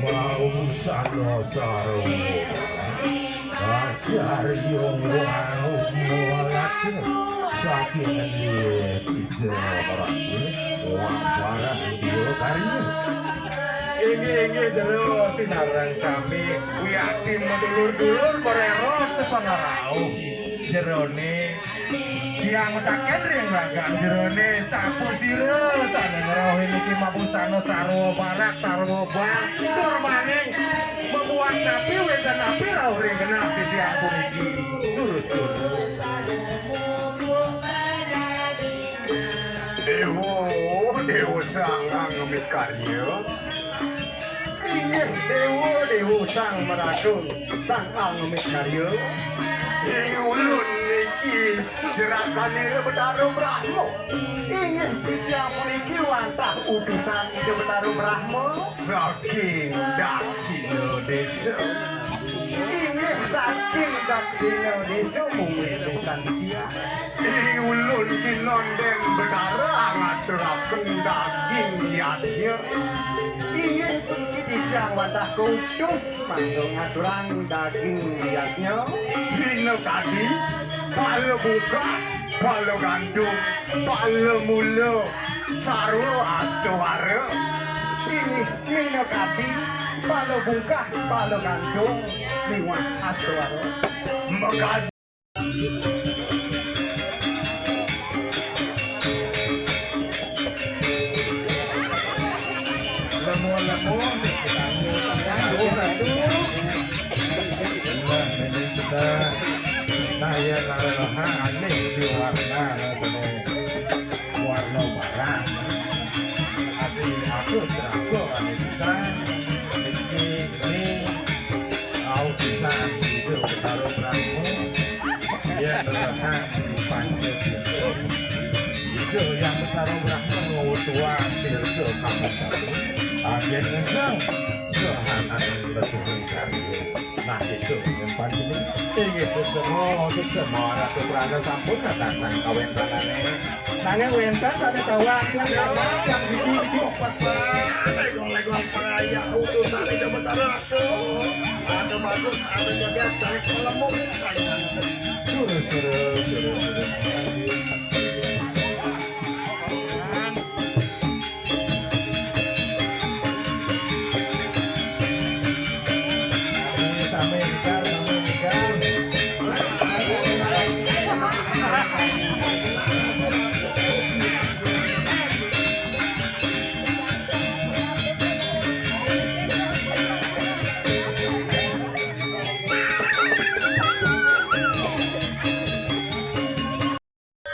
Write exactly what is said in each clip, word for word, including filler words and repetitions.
Mausana sarwa. Sarya wau saking endi kita Prabu? Wah, barang dia karya. Inggih, inggih, jero sinareng sami, wiakti madulur-dulur, para rerot sepangarauh. Jerone tiang mataken ring ragan jerone, sapu sira sane ngrauhin niki mapusana sarwa barak, sarwa bang, tur maning mabuat napi, wenten napi rauh ring genah titiang puniki. Durus, durus. Dewa, Dewa Sang Angemikarya. Inggih Dewa, Dewa Sang Maragung, Sang Angemikarya. Ing ulun niki jerakanira Betara Brahma. Inggih titiang puniki wantah utusan Ida Betara Brahma. Saking Daksina Desa. Inggih saking Daksina Desa, mungguing besan titiang. Ing ulun kinonden Betara ngaturaken daging yadnya. Inggih puniki titiang wantah kautus mangda ngaturang daging yadnya. Minakadi, pala bungkah, pala gantung, pala mula, sarwa astawara. Inggih minakadi, pala bungkah, pala gantung, miwah astawara. Makadi. Lemu-lemu, aduh, aduh. Nah, ini kita, nah, ya, nah, nah, aneh di warna, nah, sini. Warna barang. Ati aku teraku ane pisan. Niki ni au pisan Ida Betara Brahma. Ya terletak di panca pintu. Ida Yang Betara Brahma ngawetuang tirta kamu tadi. Angin ngesang. Sehana letuhun karya. Nah, itu yang panjenengan. Inggih, suksema, suksema, Ratu Prana sampun natasan kawentenane. Nanging wenten sane tawang, yang siki, siki. Pesan, golek-golek paraya, utusan Ida Betara Ratu. Ada bagus, ada jagat, cari pelemu. Terus, terus, terus, terus.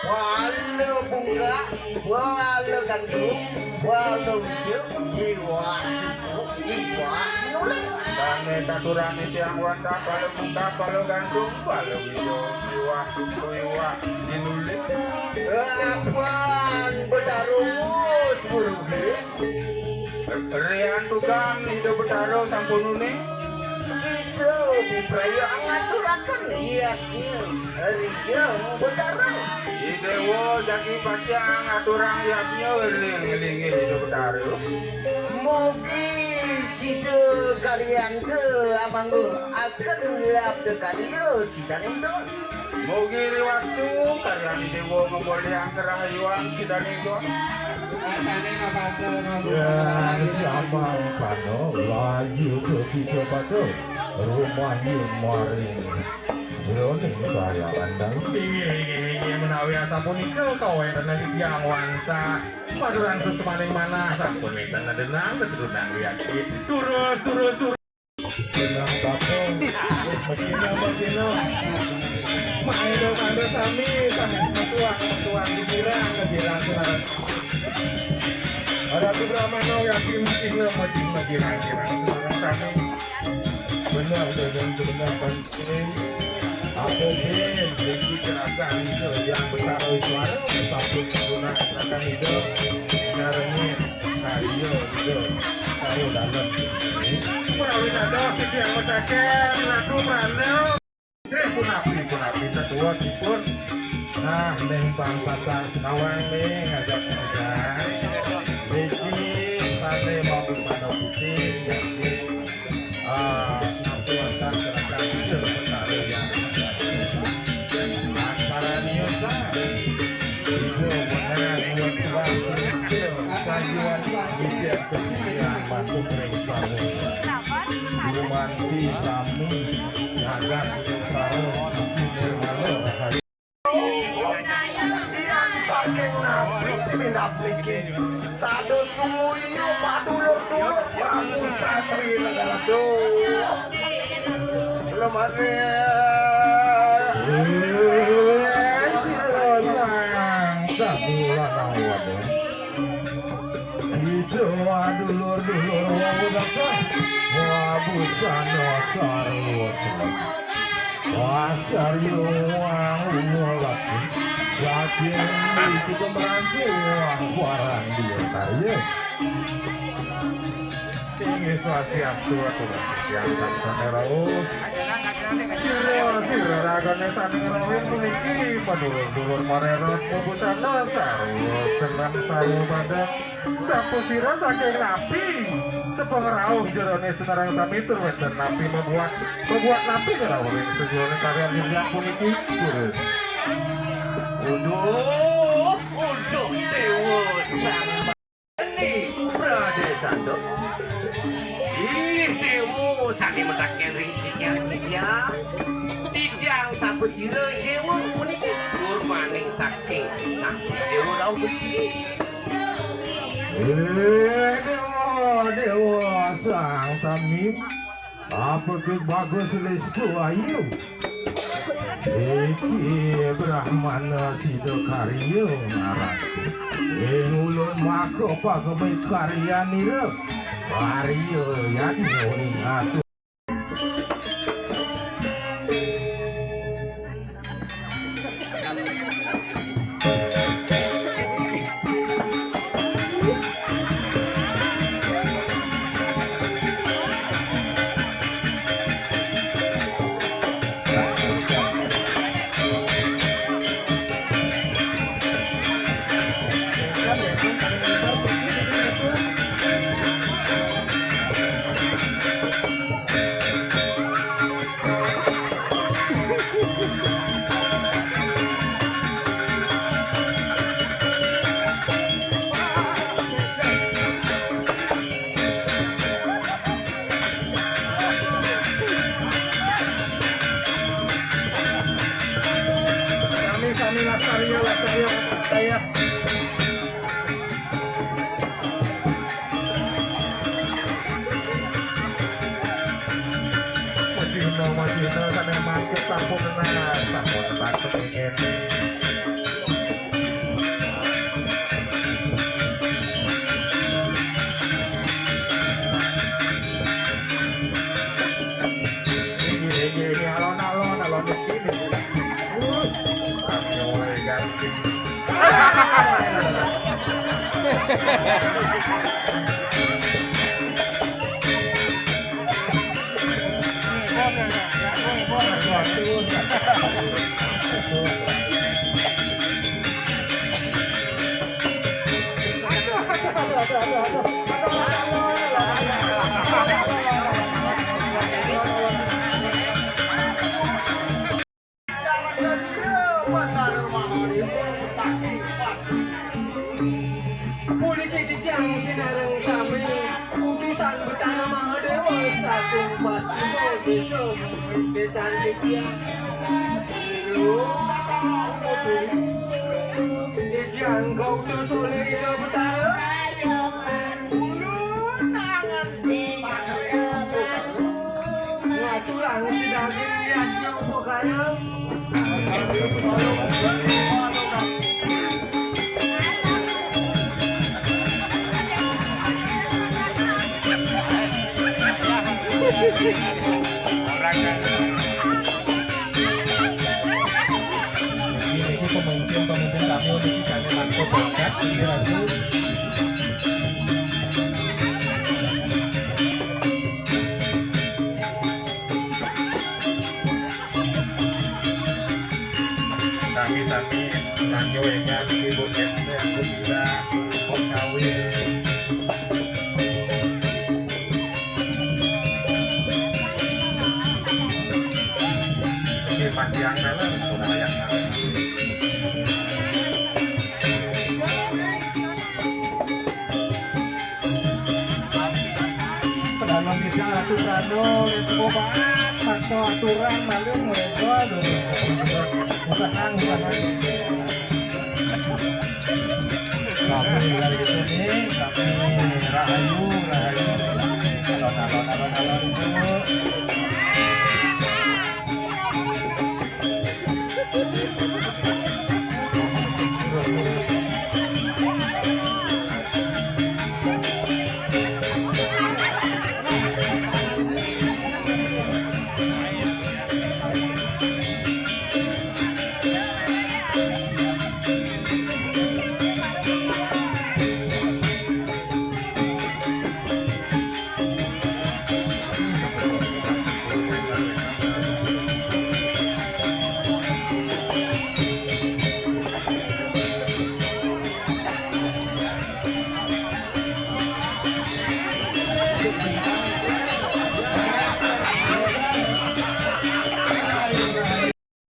Wala bungkak, wala gantung, wala wija, iwak siku, iwak tinuling. Sane katurang titiang wantah pala bungkak, pala gantung, pala wija, iwak siku, iwak tinuling. Apan Betara Mus Muruge. Riantukan Ida Betara sampun uning. Kita bipraya ngaturaken yadnya ring Betara. I Dewa jagi pacang ngaturang yadnya ring linggih Ida Betara. Mugi sida kalian te amangguh akan labda karya sidaning don. Mugi riwastu karyaning Dewa ngemolihang kerahayuan sidaning don. Ya, samangkana layu kita pada rumahin maring jroning kayaan. Inggih, inggih, inggih, menawi asapunika kawentenan titiang wantah. Paduran suksmaning manah sampun wenten nedenang teturunan wiakti. Turus, turus, turus. Jeneng bapa. Macina, macina. Maeda mangda sami, sami semetuang, semetuang di girang, di girang, di girang. Ratu Brahmana yakin macina, macina, girang, girang, sami. Benar, benar, benar, benar. Apa ben, iki gerakan ke yang bertaruh suara, satu guna gerakan itu, nyarengi karya itu, taruh dalam sini. Menawi dados titiang mataken, Ratu Prana. Eh, punapi, punapi, tetua dipun. Nah, ning pang patah senawang nih, ngajak-ngajak. Niki, sa Lima busana putih, ah, napuaskan seragam ke Betara yang aksara niosa. Ibu menang buat tuan kerja sajuan bijak kesedihan mantuk ring sarwa. Gumanti sami jagat Betara suci nirmala rahayu. Tiang saking napi minab niki? Sada sumuyu padulur-dulur Prabu Satri Negara. Duh. Lemah. Eh, sira sang sabulan awada. Kita dulur-dulur wawedaka. Wabusana sarwa selamat. Wasarya wang umulak. Saking di kita merangkul wang paran dia karya. Inggih swastiastu, atur yang sami-sami rauh. Sira, sira ragane sami ngrauhin puniki, padulur-dulur marerot, mubusana sarwa seneng sarwa badang. Sampun sira saking napi? Sepo ngrauh jerone senarang sami tur wenten napi membuat, membuat napi ngrauh ring sejerone karya Lilian puniki? Purun. Uduh, uduh, Dewa Sang Ini Pradesanda. Ih, Dewa, sami mataken ring titiang, titiang. Titiang sapasira, Dewa, puniki kurmaning saking napi Dewa rauh puniki? Eh, Dewa, Dewa, Sang Tami. Apakit bagus listu ayu. Iki Brahmana Sida Karya ngaran. Ing ulun maka pagemi karyanira. Karya yadnya ing atu. Sami-sami lastarya, lastarya, lastarya. Madina, madina, sane mangke sampun enak, sampun enak sepiken. Ini, ini, ini, alon-alon, alon ini. Uh, ayo, ganti. Cara kedua, Batara Mahadewa saking Pasti. Puniki titiang sinareng sami utusan Batara Mahadewa saking Pasti, desa, desan titiang. Lho, Batara Upaduli. Titiang kautus olih Ida Batara. Ulun nangan sakalian ngaturang sidaging yadnya upakara. Ini pemimpin-pemimpin kami ini bisa langsung berangkat ini langsung. Sami-sami sanyo engan ibu ente aku tidak kawin. Bisa aturan, let's go, Pak. Maksa aturan, maling, let's go. Aduh. Usaha, usaha. Sami dari sini, sami rahayu, rahayu. Alon, alon, alon, alon, Bu.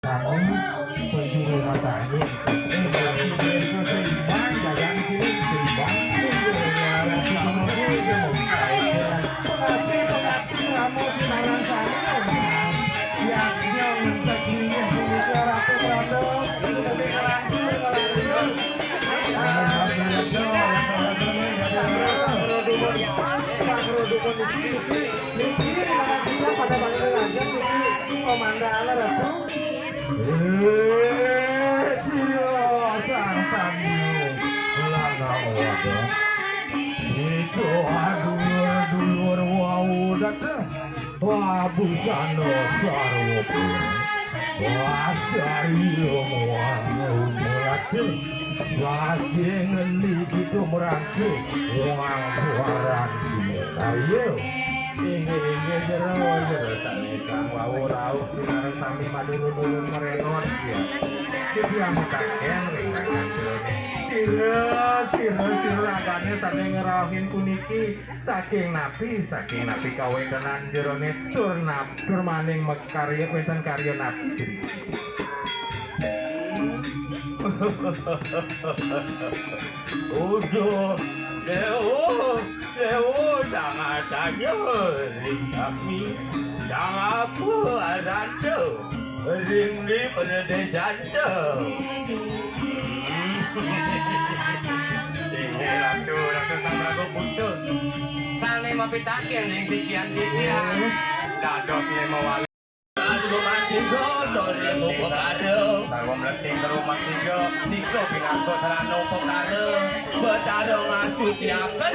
Sami penjuru matanya. Eh, berarti dia itu seimbang, jangan kiri, seimbang. Pengapi, pengapi, kamu sekarang sana. Ya, dia untuk ini, punya ratu, ratu. Ini lebih ratu, ratu. Sangro dukun, sangro dukun iki, iki, iki, kita pada panggil aja, iki, komandan ratu. Eh, sira sang pandiu lanang wadon. Itu dulur-dulur wau dateng. Wah, busana sarwa pun. Wah, sarya muang umulatin. Saking ngendi kita merangkik. Muang buaran dunia kayu. Inggih, inggih, jero, jero sami sang wau rauh sinareng sami madulur-dulur merenot, ya. Jadi amu kakek ring tangan jerone. Sira, sira, sira ragane sane ngrauhin puniki saking napi, saking napi kawentenan jerone tur nap-, tur maning makarya wenten karya napi driki. Uduh, Dewa, Dewa, sangat aja ring kami, sang apa aranta, ring di perdesan. Inggih Ratu, Ratu Sang Prabu Putu. Sane mapitaken ring titiang-titiang. Dados yen mawali. Rumah tiga, sore upakara. Sarwa mlesing ke rumah tiga, nika pinaka sarana upakara. Betara ngastutiaken,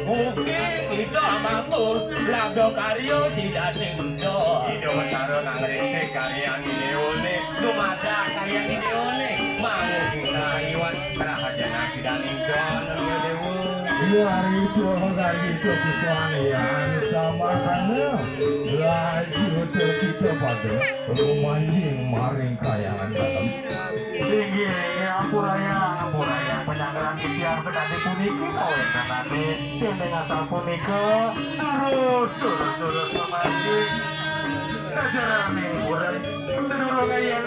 mugi kita mangku, labda karya sidaning Buddha. Ida Betara nang rintik karyan Dewa ne, dumadak karyan Dewa ne, manguhi rahiwan, rahajanan sidaning Buddha, Dewa. Wari Tuhan kari itu kesuanian sama karena laju kita pada rumanjing maring kayangan dalam. Inggih, ampuraya, ampuraya, penyanggaran titiang sekadi puniki, kawentenane, dening asal punika, terus, terus, terus, pamargi, kajaraning urip, sedurunge yen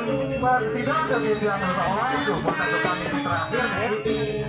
sida dadi titiang salah, dumun satu kali terakhir, nggih.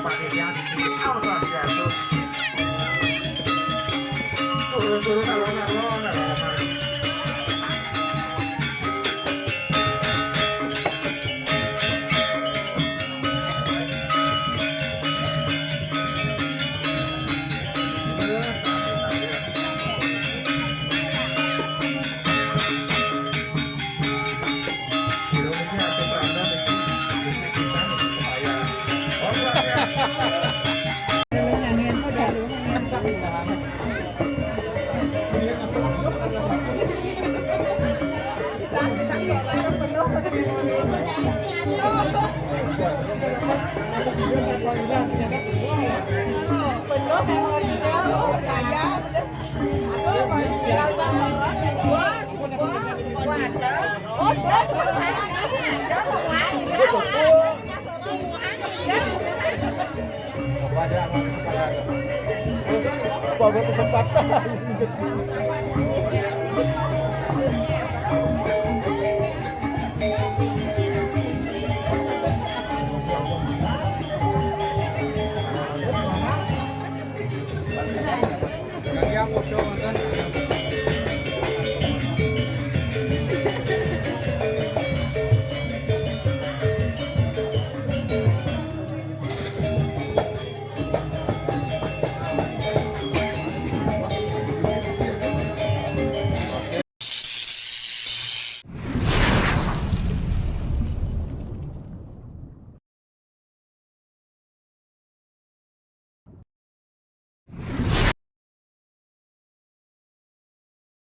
Swastiastu, swastiastu. Turun, turun, alon, alon, alon. Apa kesempatan?